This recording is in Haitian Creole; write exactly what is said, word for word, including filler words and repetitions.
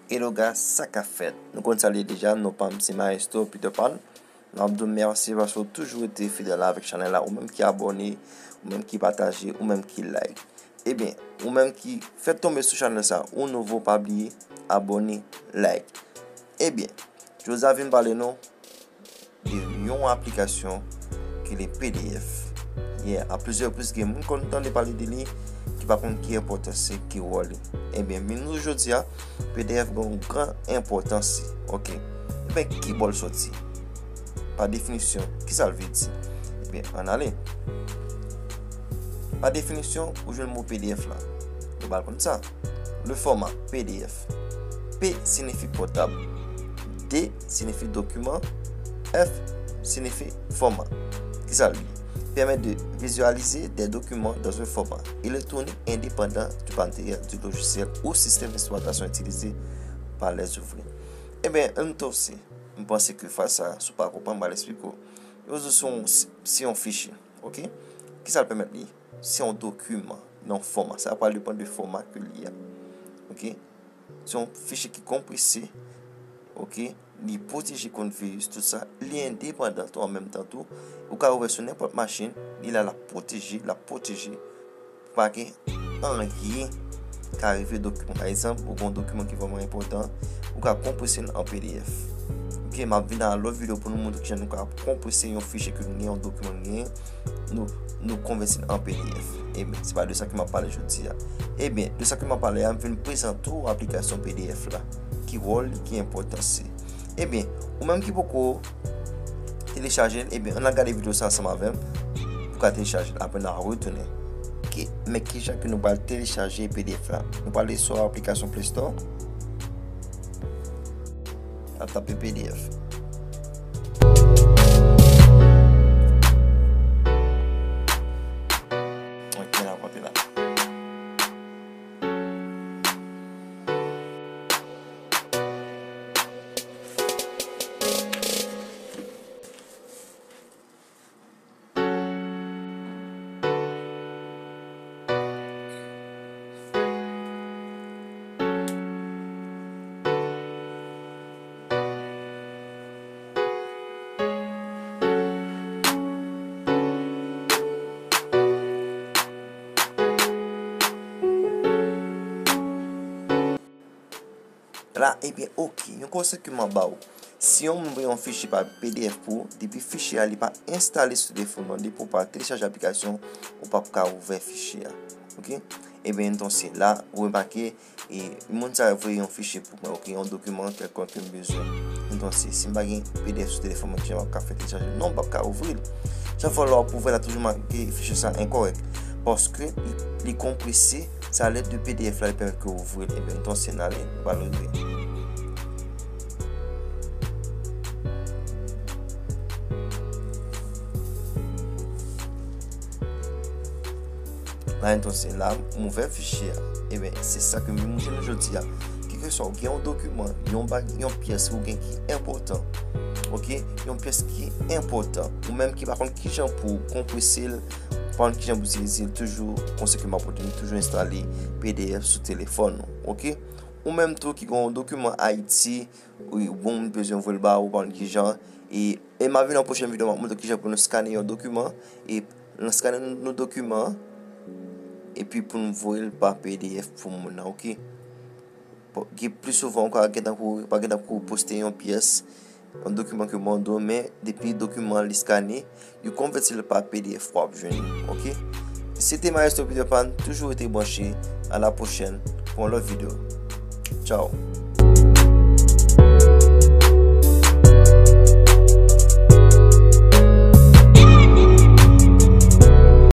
Hello guys, sa k ap fèt? Nou konn sa l ye deja, non pa m se Maestro Peter Pan. M ap di w mèsi paske w toujou rete fidèl avèk chanèl la, ou menm ki abòne, ou menm ki pataje, ou menm ki like. Ebyen, ou menm ki fèk tonbe sou chanèl sa, ou nouvo, pa bliye abòne, like. Ebyen, jodi a vin pale nou de yon aplikasyon ki rele P D F. Yeah, a plizyè repriz gen moun konn tande pale de li, ki pa konn ki enpòtans li, ki wòl li. Ebyen, vin nou jodi a, P D F gen yon gran enpòtans li. Ok. Ebyen, ki bò l soti? Pa definisyon, ki sa l vle di? Ebyen, ann ale. Pa definisyon, ou jwenn mo P D F la. Nou pral konn sa. Le format P D F. P siyifi pòtab. D siyifi dokiman. F siyifi format. Ki sa l ye? Permet de visualiser des documents dans un format électronique indépendant du matériel, du logiciel ou système d'exploitation utilisé par les ouvriers. Ebyen, ann tòse. M panse ke fraz sa, si w pa konprann, m pral eksplike w. Yo di se yon, se yon fichye, ok? Ki sa l pèmèt li? Se yon dokiman nan yon fòma. Sa pral depann de fòma ke li a. Ok? Se yon fichye ki konprese, ok? Li pwoteje kont viris, tout sa. Li endepandan tou an menm tan tou. Ou ka ouvè sou nenpòt machin, li la, l ap pwoteje, l ap pwoteje. Pa gen anyen ka rive dokiman. Pa egzanp, ou gen yon dokiman ki vrèman enpòtan, ou ka konprese l an P D F. Ok, m ap vin nan lòt videyo pou nou montre kijan nou ka konprese yon fichye ke nou gen, yon dokiman nou gen, nou, nou konvèti l an P D F. Ebyen, se pa de sa ke m ap pale jodi a. Ebyen, de sa ke m ap pale a, m vin prezante w aplikasyon P D F la. Ki wòl li, ki enpòtans li. Ebyen, ou menm ki poko telechaje l, ebyen, ann al gade videyo sa ansanm avè m pou w ka telechaje l. Apre, n a retounen. Ok, men kijan ke nou pral telechaje P D F la? Nou prale sou aplikasyon Play Store. N ap tape P D F. Ok, n ap rantre la. La, ebyen, ok. Yon konsèy ke m ap ba w. Si yon moun voye yon fichye pa P D F pou ou, depi fichye a li pa enstale sou telefòn ou, depi w pa telechaje aplikasyon, ou p ap ka ouvè fichye a. Ok? Ebyen, entonse, la, ou remake, e, moun sa voye yon fichye pou mwen, ok, yon dokiman kèlkonk ke m bezwen. Entonse, si m pa gen P D F sou telefòn mwen, kijan m ap ka fè telechaje? Non, m p ap ka ouvri l. Chak fwa lè w ap ouvè l, la toujou make fichye sa enkòrèk. Paske li, li konprese, se a lèd de P D F la li pèmèt ke w ouvri l. Ebyen, entonse, n ale, nou pral rive. La, entonse, la, m ouvè fichye a. Ebyen, se sa ke m vin montre nou jodi a. Kèlkeswa w gen yon dokiman, yon bag, yon pyès ou gen ki enpòtan. Ok? Yon pyès ki enpòtan. Ou menm ki pa konn kijan pou w konprese l, pa konn kijan pou w itilize l, toujou konsèy ke m ap pote nou, toujou enstale P D F sou telefòn ou, ok? Ou menm tou ki gen yon dokiman Ayiti, ou bon, ou bezwen voye l ba ou, pa konn kijan, e, e m ap vin nan pwochèn videyo, m ap montre kijan pou nou skane yon dokiman, e nan skane nou, nou dokiman, epi pou nou voye l pa P D F pou moun nan, ok? Bon, gen pli souvan, ou ka gen tan pou, pa gen tan pou poste yon pyès, yon dokiman ke mande w, men depi dokiman li skane, yo konvèti l pa P D F w ap jwenn li, ok? Se te Maestro Peter Pan, toujou rete branche, a la pwochèn pou yon lòt videyo. Tchao.